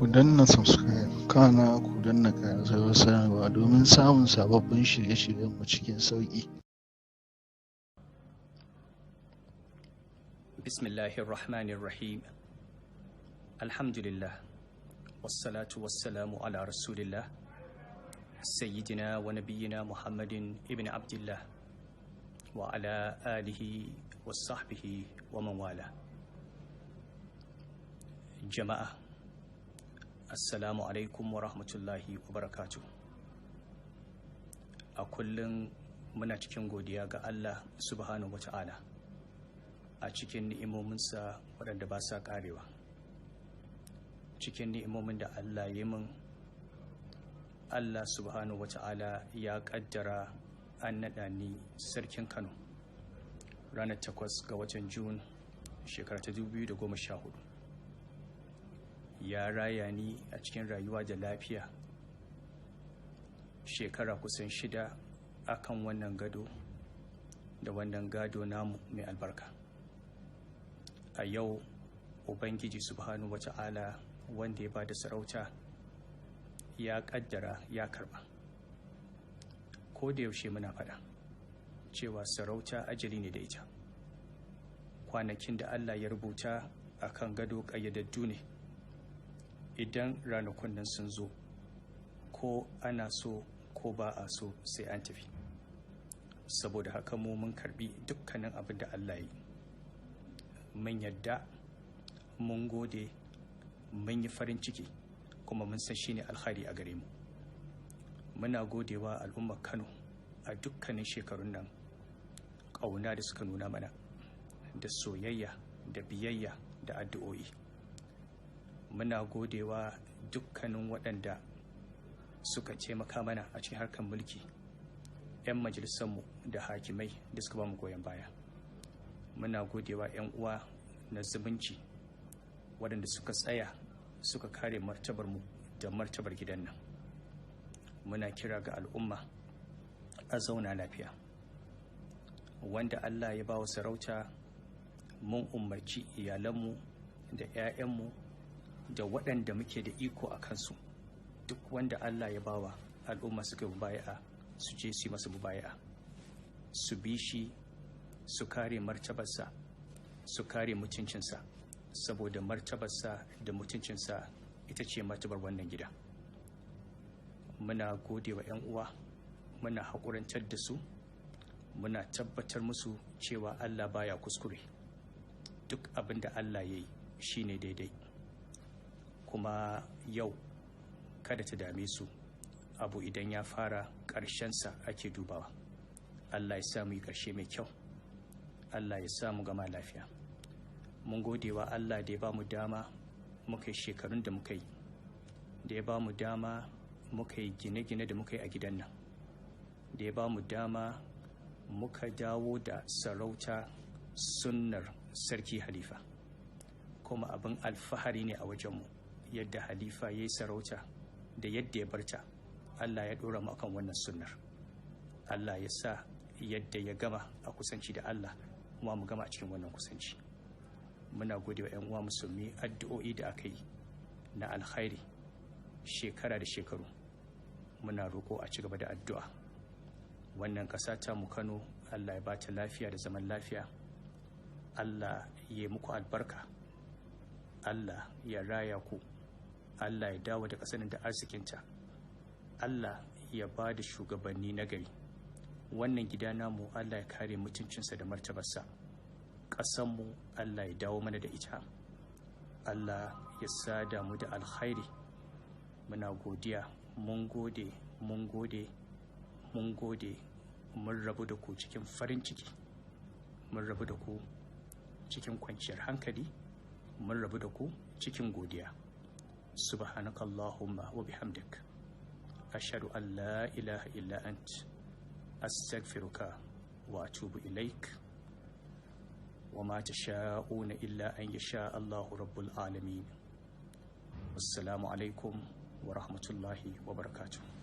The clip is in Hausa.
Ku danna subscribe, kana ku danna ƙararrawar sanarwa domin samun sababbin shirye-shiryenmu cikin sauƙi. Bismillahir Rahmanir Rahim. Alhamdulillah. Wassalatu wassalamu ala Rasulillah. Sayyidina wa nabiyyina Muhammadin ibn Abdullah wa ala alihi wa sahbihi wa man wala. Jama'a, assalamu alaikum wa rahmatullahi wa barakatuh. A kullum muna cikin godiya ga Allah subhanahu wa ta'ala a cikin ni'imominsa waɗanda ba sa ƙarewa. Cikin ni'imomin da Allah ya min, Allah subhanahu wa ta'ala ya ƙaddara an naɗa ni sarkin Kano ranar 8 ga watan Jun shekara ta 2014. Ya raya ni a cikin rayuwa da lafiya shekara kusan 6 akan wannan gado da wannan gado namu mai albarka. A yau Ubangiji subhanahu wa ta'ala wanda ya bada sarauta ya kaddara ya karba. Ko da yaushe muna faɗa cewa sarauta ajali ne da ita. Kwanakin da Allah ya rubuta akan gado ƙayyadaddu ne. Idan ranakun nan sun zo, ko ana so ko ba a so sai an tafi. Saboda haka mu mun karbi dukkanin abin da Allah yi. Mun yadda, mun gode, mun yi farin ciki, kuma mun san shine alkhairi a gare mu. Muna godewa al'ummar Kano a dukkanin shekarun nan, ƙauna da suka nuna mana, da soyayya, da biyayya, da addu'o'i. Muna godewa dukkanin waɗanda suka taimaka mana a cikin harkar mulki, 'yan majalisanmu da hakimai da suka ba mu goyon baya. Muna godewa 'yan uwa na zumunci waɗanda suka tsaya suka kare martabarmu da martabar gidan nan. Muna kira ga al'umma a zauna lafiya. Wanda Allah ya ba wa sarauta, mun umarci iyalanmu da 'ya'yanmu da waɗanda muke da iko a kansu, duk wanda Allah ya bawa al'umma suka mubaya'a su je su yi masa mubaya'a, su bi shi, su kare martabarsa, su kare mutuncinsa, saboda martabarsa da mutuncinsa ita ce martabar wannan gida. Muna gode wa 'yan uwa, muna haƙurantar da su, muna tabbatar musu cewa Allah baya kuskure. Duk abin da Allah ya yi shine daidai. Kuma yau kada ta dame su, abu idan ya fara ƙarshensa ake dubawa. Allah ya sa mu yi ƙarshe mai kyau. Allah ya sa mu gama lafiya. Mun gode wa Allah da ya ba mu dama muka yi shekarun da muka yi, da ya ba mu dama muka yi gine-gine da muka yi a gidan nan, da ya ba mu dama muka dawo da sarauta sunnar sarki Halifa. Kuma abin alfahari ne a wajenmu yadda Halifa ya yi sarauta da yadda ya barta. Allah ya ɗora mu akan wannan sunnar. Allah ya sa yadda ya gama a kusanci da Allah, kuma mu gama a cikin wannan kusanci. Muna gode wa 'yan uwa musulmi addu'o'i da aka yi na alkhairi shekara da shekaru. Muna roƙo a ci gaba da addu'a. Wannan ƙasa ta mu Kano, Allah ya ba ta lafiya da zaman lafiya. Allah ya yi muku albarka. Allah ya raya ku. Allah ya dawo da ƙasar da arzikinta. Allah ya ba da shugabanni nagari. Wannan gida namu Allah ya kare mutuncinsa da martabarsa. Ƙasanmu Allah ya dawo mana da ita. Allah ya sada mu da alkhairi. Muna godiya, mun gode, mun gode, mun gode. Mun rabu da ku cikin farin ciki. Mun rabu da ku cikin kwanciyar hankali. Mun rabu da ku cikin godiya. Subhanakallahumma wa bihamdik. Ashhadu an la ilaha illa ant. Astaghfiruka wa atubu ilaik. Wa ma tasha'una illa an yasha Allahu rabbul alamin. Assalamu alaikum wa rahmatullahi wa barakatuh.